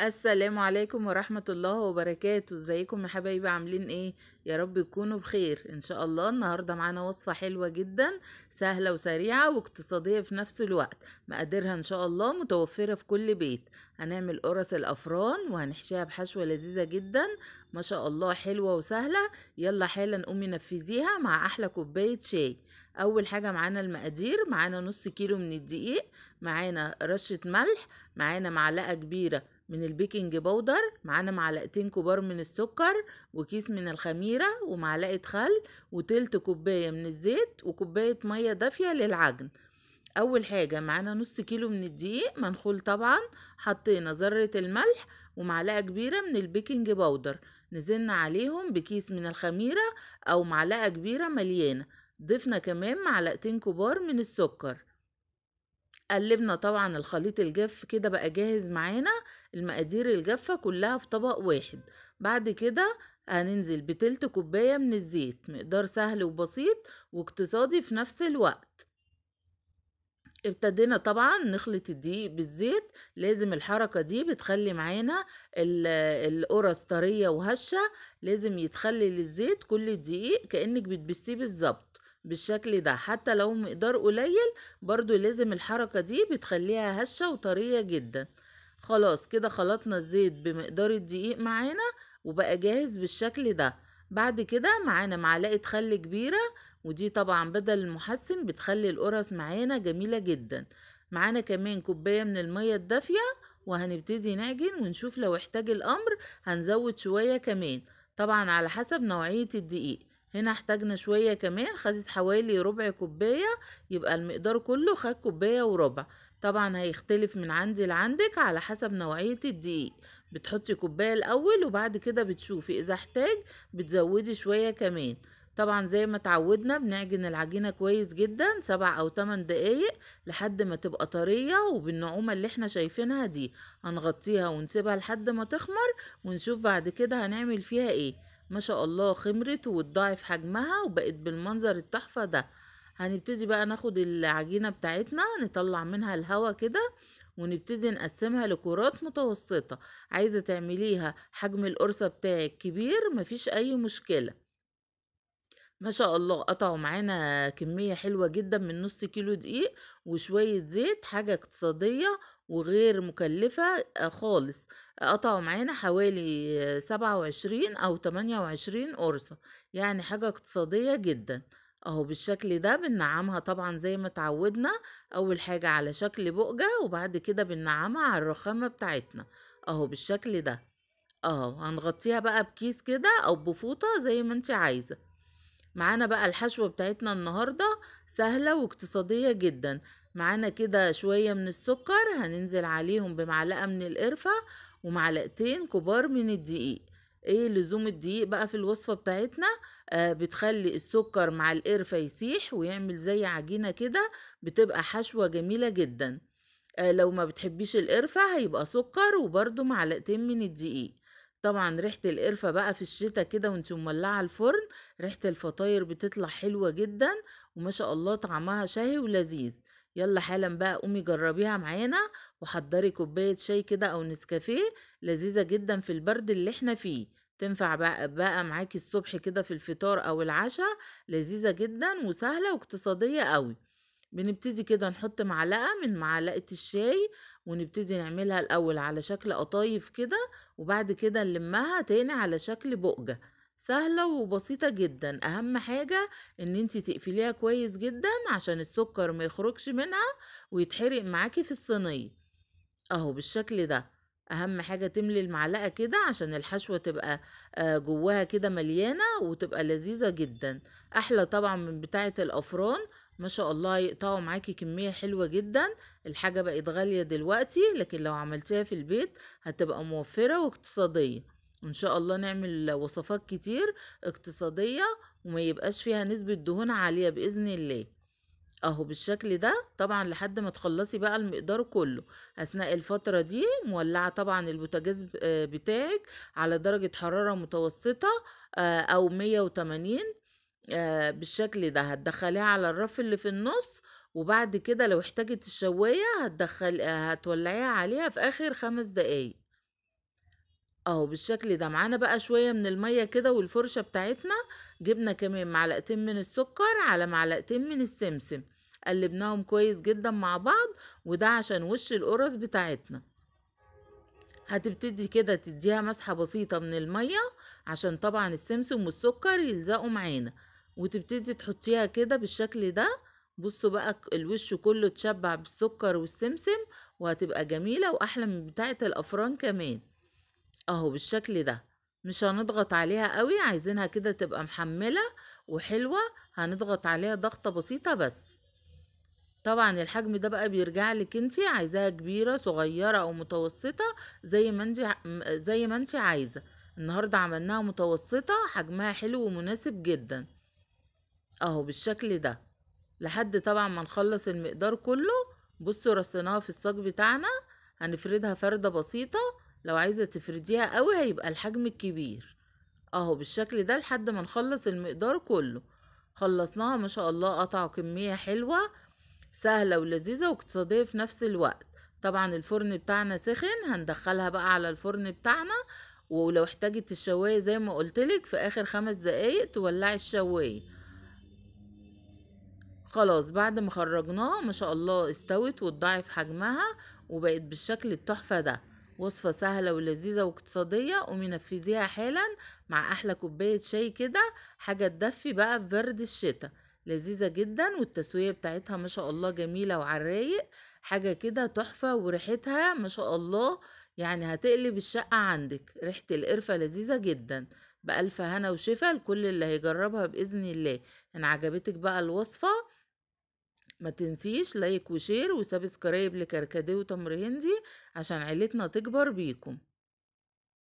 السلام عليكم ورحمة الله وبركاته. ازيكم يا حبايبي؟ عاملين ايه؟ يا رب تكونوا بخير ان شاء الله. النهاردة معانا وصفة حلوة جدا، سهلة وسريعة واقتصادية في نفس الوقت، مقاديرها ان شاء الله متوفرة في كل بيت. هنعمل قرص الافران وهنحشيها بحشوة لذيذة جدا ما شاء الله، حلوة وسهلة. يلا حالا قومي نفذيها مع احلى كوباية شاي. اول حاجة معانا المقادير، معانا نص كيلو من الدقيق، معانا رشة ملح، معانا معلقة كبيرة من ال baking powder، معانا معلقتين كبار من السكر، وكيس من الخميرة، ومعلقة خل، وتلت كوباية من الزيت، وكوباية مية دافية للعجن. اول حاجة معانا نص كيلو من الدقيق منخول طبعا، حطينا ذرة الملح ومعلقة كبيرة من ال baking powder، نزلنا عليهم بكيس من الخميرة او معلقة كبيرة مليانة، ضفنا كمان معلقتين كبار من السكر. قلبنا طبعا الخليط الجاف كده بقى جاهز معانا، المقادير الجافة كلها في طبق واحد. بعد كده هننزل بتلت كوباية من الزيت، مقدار سهل وبسيط واقتصادي في نفس الوقت. ابتدينا طبعا نخلط الدقيق بالزيت، لازم الحركة دي بتخلي معانا القرص طرية وهشة، لازم يتخلل الزيت كل الدقيق كأنك بتبسيه بالظبط بالشكل ده، حتى لو مقدار قليل برضو لازم الحركة دي بتخليها هشة وطرية جدا. خلاص كده خلطنا الزيت بمقدار الدقيق معانا وبقى جاهز بالشكل ده. بعد كده معانا معلقة خل كبيرة، ودي طبعا بدل المحسن بتخلي القرص معانا جميلة جدا. معانا كمان كوباية من المية الدافية، وهنبتدي نعجن ونشوف لو احتاج الأمر هنزود شوية كمان، طبعا على حسب نوعية الدقيق. هنا احتاجنا شوية كمان، خدت حوالي ربع كوباية، يبقى المقدار كله خد كوباية وربع. طبعا هيختلف من عندي لعندك على حسب نوعية الدقيق، بتحطي كوباية الأول وبعد كده بتشوفي إذا احتاج بتزودي شوية كمان. طبعا زي ما تعودنا بنعجن العجينة كويس جدا 7 أو 8 دقايق لحد ما تبقى طرية وبالنعومة اللي احنا شايفينها دي. هنغطيها ونسيبها لحد ما تخمر ونشوف بعد كده هنعمل فيها ايه. ما شاء الله خمرت وتضاعف حجمها وبقت بالمنظر التحفة ده. هنبتدي بقى ناخد العجينة بتاعتنا نطلع منها الهوا كده ونبتدي نقسمها لكرات متوسطة. عايزة تعمليها حجم القرصة بتاعك كبير مفيش اي مشكلة. ما شاء الله قطعوا معانا كمية حلوة جدا من نص كيلو دقيق وشوية زيت، حاجة اقتصادية وغير مكلفة خالص. قطعوا معانا حوالي 27 أو 28 قرصة، يعني حاجة اقتصادية جدا. اهو بالشكل ده بننعمها طبعا زي ما تعودنا، اول حاجة على شكل بقجة وبعد كده بننعمها على الرخامة بتاعتنا اهو بالشكل ده. اهو هنغطيها بقى بكيس كده او بفوطة زي ما انت عايزة. معانا بقى الحشوة بتاعتنا النهاردة سهلة واقتصادية جدا. معانا كده شوية من السكر هننزل عليهم بمعلقة من القرفة ومعلقتين كبار من الدقيق. ايه لزوم الدقيق بقى في الوصفة بتاعتنا؟ بتخلي السكر مع القرفة يسيح ويعمل زي عجينة كده، بتبقى حشوة جميلة جدا. لو ما بتحبيش القرفة هيبقى سكر وبرده معلقتين من الدقيق. طبعا ريحة القرفة بقى في الشتاء كده وانت مولعة الفرن، ريحة الفطاير بتطلع حلوة جدا وما شاء الله طعمها شهي ولذيذ. يلا حالا بقى قومي جربيها معانا وحضري كوباية شاي كده او نسكافيه، لذيذة جدا في البرد اللي احنا فيه، تنفع بقى معاكي الصبح كده في الفطار او العشاء، لذيذة جدا وسهلة واقتصادية قوي. بنبتدي كده نحط معلقة من معلقة الشاي ونبتدي نعملها الأول على شكل قطايف كده، وبعد كده نلمها تاني على شكل بقجة. سهلة وبسيطة جدا. أهم حاجة إن انتي تقفليها كويس جدا عشان السكر ما يخرجش منها ويتحرق معاكي في الصينية اهو بالشكل ده. أهم حاجة تملي المعلقة كده عشان الحشوة تبقى جواها كده مليانة وتبقى لذيذة جدا، أحلى طبعا من بتاعة الأفران. ما شاء الله يقطعوا معاكي كمية حلوة جدا. الحاجة بقت غالية دلوقتي، لكن لو عملتيها في البيت هتبقى موفرة واقتصادية. ان شاء الله نعمل وصفات كتير اقتصادية وما يبقاش فيها نسبة دهون عالية بإذن الله. اهو بالشكل ده طبعا لحد ما تخلصي بقى المقدار كله. اثناء الفترة دي مولعة طبعا البوتاجاز بتاعك على درجة حرارة متوسطة او 180 بالشكل ده. هتدخليها على الرف اللي في النص، وبعد كده لو احتاجت الشواية هتولعيها عليها في اخر 5 دقايق. اهو بالشكل ده. معانا بقى شوية من المية كده والفرشة بتاعتنا، جبنا كمان معلقتين من السكر على معلقتين من السمسم، قلبناهم كويس جدا مع بعض، وده عشان وش القرص بتاعتنا. هتبتدي كده تديها مسحة بسيطة من المية عشان طبعا السمسم والسكر يلزقوا معانا، وتبتدي تحطيها كده بالشكل ده. بصوا بقى الوش كله اتشبع بالسكر والسمسم، وهتبقى جميلة واحلى من بتاعة الافران كمان. اهو بالشكل ده. مش هنضغط عليها قوي، عايزينها كده تبقى محملة وحلوة، هنضغط عليها ضغطة بسيطة بس. طبعا الحجم ده بقى بيرجع لك انتي، عايزاها كبيرة صغيرة او متوسطة زي ما انتي عايزة. النهاردة عملناها متوسطة، حجمها حلو ومناسب جدا. اهو بالشكل ده لحد طبعا ما نخلص المقدار كله. بصوا رصيناها في الصاج بتاعنا، هنفردها فردة بسيطة، لو عايزة تفرديها قوي هيبقى الحجم الكبير. اهو بالشكل ده لحد ما نخلص المقدار كله. خلصناها ما شاء الله، قطعوا كمية حلوة سهلة ولذيذة واقتصادية في نفس الوقت. طبعا الفرن بتاعنا سخن، هندخلها بقى على الفرن بتاعنا، ولو احتاجت الشواية زي ما قلتلك في اخر 5 دقايق تولعي الشواية. خلاص بعد ما خرجناها ما شاء الله استوت واتضاعف حجمها وبقت بالشكل التحفة ده. وصفة سهلة ولذيذة واقتصادية، ومنفذيها حالا مع احلى كوباية شاي كده، حاجة تدفي بقى في برد الشتاء. لذيذة جدا، والتسوية بتاعتها ما شاء الله جميلة وعالرايق، حاجة كده تحفة، وريحتها ما شاء الله يعني هتقلب الشقة عندك. ريحة القرفة لذيذة جدا. بألف هنا وشفا لكل اللي هيجربها بإذن الله. إن عجبتك بقى الوصفة ما تنسيش like و share و subscribe لكركديه وتمر هندي عشان عيلتنا تكبر بيكم.